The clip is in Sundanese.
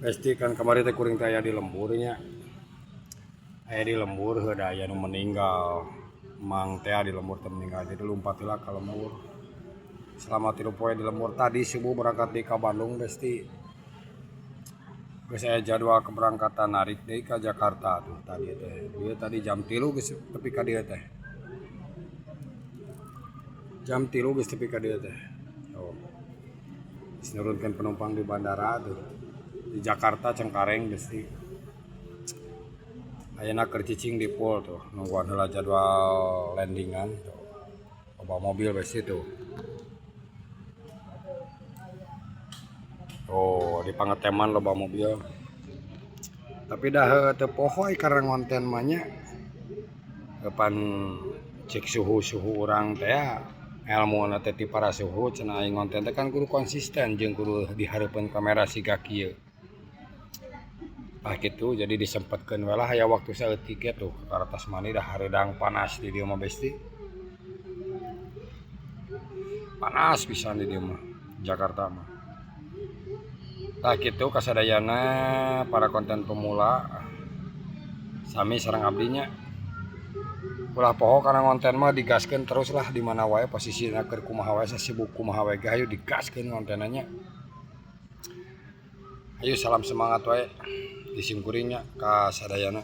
Besti kan kamari teh kuring teh aya di lembur nya. Aya di lembur heuh da aya nu meninggal. Mang teh di lembur teh meninggal jadi lumpat heula ka lembur. Selama 3 poe di lembur tadi subuh berangkat deui ka Bandung Besti. Geus aya jadwal keberangkatan narik deui ka Jakarta tuh tadi teh. Ieu tadi jam 3 geus tepi ka dieu teh. Jam 3 geus tepi ka dieu teh. Oh. Geus nurunkeun penumpang di bandara tuh. Di Jakarta Cengkareng Besti. Ayeuna keur cicing di pool tuh, nungguan heula jadwal landingan tuh. Loba mobil Besti tuh. Oh, di pangeteman loba mobil. Tapi dah teu poho karena ngonten mah nya. Depan cek suhu-suhu urang teh ya. Ilmu na teh ti para suhu cenah aing ngonten teh kan kudu konsisten jeung kudu dihareupeun kamera siga kieu. Tah kitu jadi disempetkeun we lah aya waktu saeutik ge tuh karatas mani dah hareudang panas di dieu mah Besti. Panas pisan di dieu mah Jakarta mah. Tah kitu kasadayana para konten pemula sami sareng abdi nya. Ulah poho kana ngonten mah digaskeun terus lah di mana wae posisina keur kumaha wae sasibuk kumaha wae ge hayu digaskeun ngontenna nya. Hayu salam semangat wae di sim kuring nya ka sadayana.